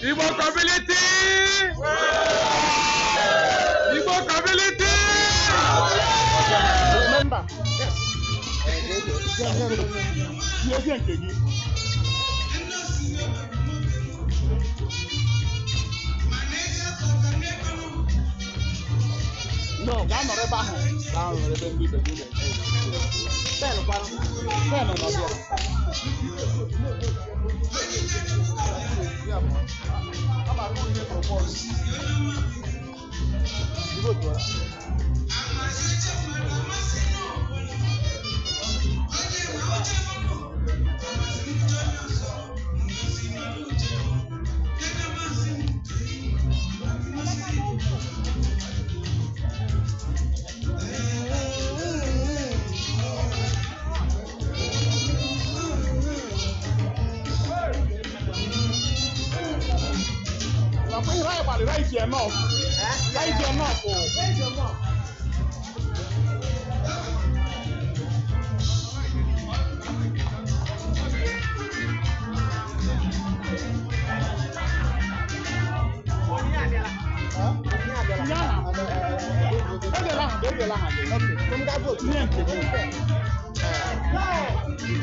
Igbo community! Igbo community! Remember? Yes. No, gaa nọrọ ebe ahụ. Gaa nọrọ ebe ndị ibe gị na-eme. Pen kwanụ. Pen nọ bịa. Right enough. Right enough. Right enough.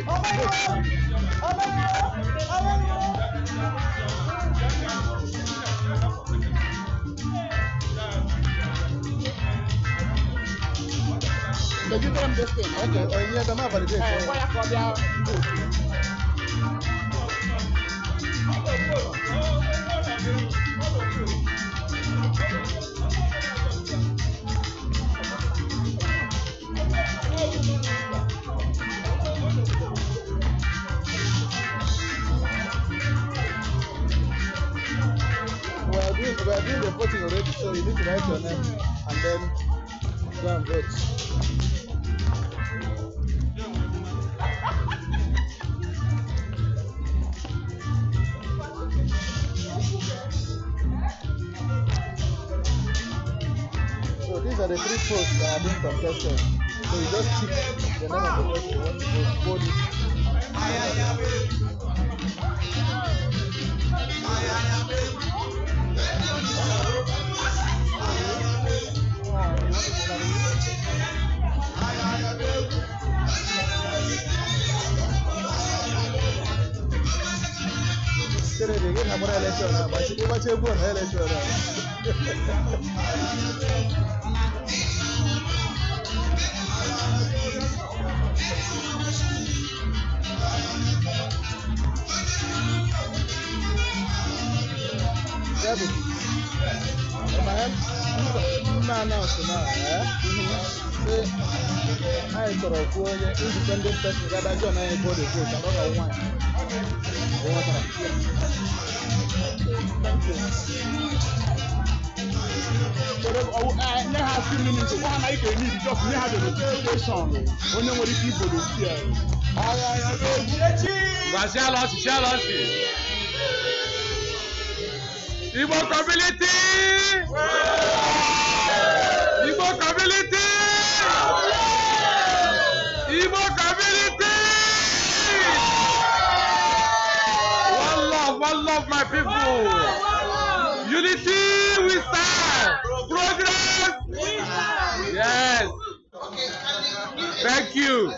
Okay. You them this thing. Okay, yeah, the man validate. Why I call their We are doing the voting already, so you need to write your name and then go and vote. So these are the three posts that are being contested. So you just tick the name of the person you want to vote. I chọrọ kwuo onye independent person ga-abịa join anyị vote vote and ọ ga nwaanyị. Thank you. Nye ha few minutes, gwa ha na ị ga-need just nye ha the notification onye nwere ike ivolunteer. Gwa Sialọsị. Igbo community! Igbo community! Igbo community! One love, my people. Unity, we stand. Progress. Yes. Thank you.